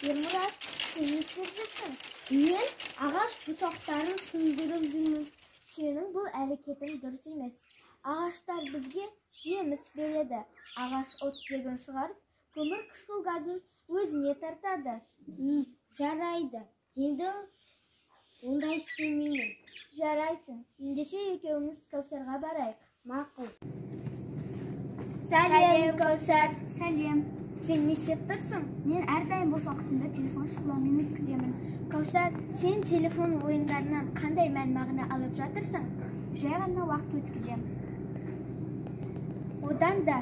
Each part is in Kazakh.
Ермұрат, сен не істеп жүрсің? Мен ағаш бұтақтарын сындырып жүрмін. Сенің бұл әрекетің дұрыс емес. Ағаштар бізге жеміс береді. Ағаш оттегін шығарып, көмір қышқыл газын өзіне тартады. Жарайды. Енді ондай істемеймін. Жарайсың. Ендеше екеуміз Кәусарға барайық. Мақұл. Сәлем, Кәусар. Сәлем. Сен не істеп тұрсың? Мен әрдайым бос уақытымда телефон шұқылаумен өткіземін. Кәусар, сен телефон ойындарынан қандай мән-мағына алып жатырсың? Жай ғана уақыт өткіземін. Одан да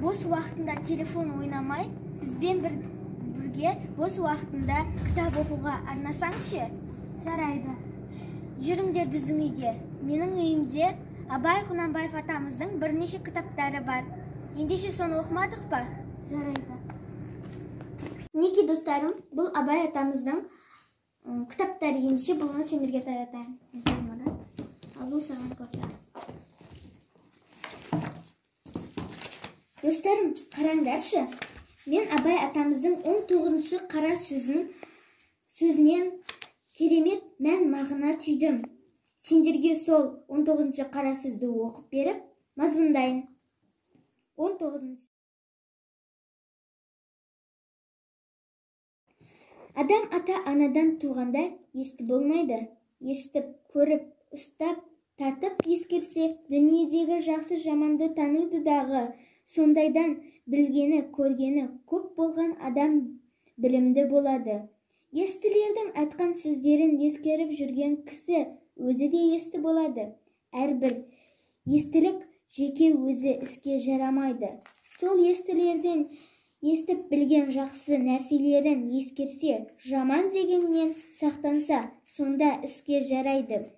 бос уақытында телефон ойнамай, бізбен бірге бос уақытында кітап оқуға арнасаң ше? Жарайды. Жүріңдер біздің үйге. Менің үйімде Абай Құнанбаев атамыздың бірнеше кітаптары бар. Ендеше соны оқымадық па? Жарайды. Мінекей, достарым, бұл Абай атамыздың кітаптары. Ендеше бұны сендерге таратайын. Мұрат, ал бұл саған, Кәусар. Достарым, қараңдаршы. Мен Абай атамыздың 19-шы қара сөзінен керемет мән-мағына түйдім. Сендерге сол 19-шы қара сөзді оқып беріп, мазмұндайын. 19-шы. Адам ата-анадан туғанда есті болмайды. Естіп, көріп, ұстап, татып ескерсе, дүниедегі жақсы жаманды таниды дағы. Сондайдан білгені, көргені көп болған адам білімді болады. Естілердің айтқан сөздерін ескеріп жүрген кісі өзі де есті болады. Әрбір естілік жеке өзі іске жарамайды. Сол естілерден естіп білген жақсы нәрселерін ескерсе, жаман дегеннен сақтанса, сонда іске жарайды.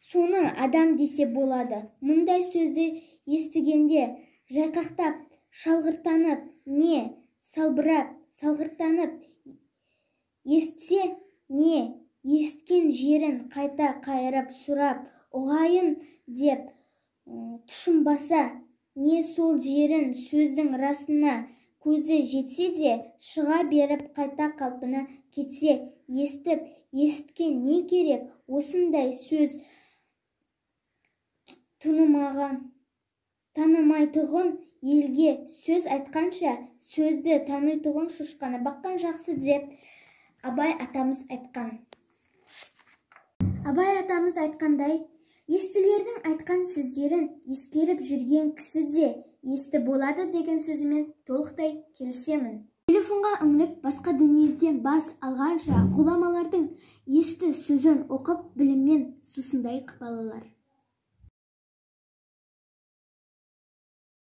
Соны адам десе болады. Мұндай сөзді естігенде жайқақтап, шалғыртанып, не салбырап, салғыртанып естісе, не есткен жерін қайта қайырып сұрап, ұғайын деп тұшынбаса, не сол жерін сөздің расына көзі жетсе де, шыға беріп қайта қалпына кетсе, естіп, есіткен не керек? Осындай сөз танымайтұғын елге сөз айтқанша, сөзді танитұғын шошқаны баққан жақсы деп Абай атамыз айтқан. Абай атамыз айтқандай, естілердің айтқан сөздерін ескеріп жүрген кісі де есті болады деген сөзімен толықтай келісемін. Телефонға үңіліп, басқа дүниеден бас алғанша, ғұламалардың есті сөзін оқып, біліммен сусындайық, балалар.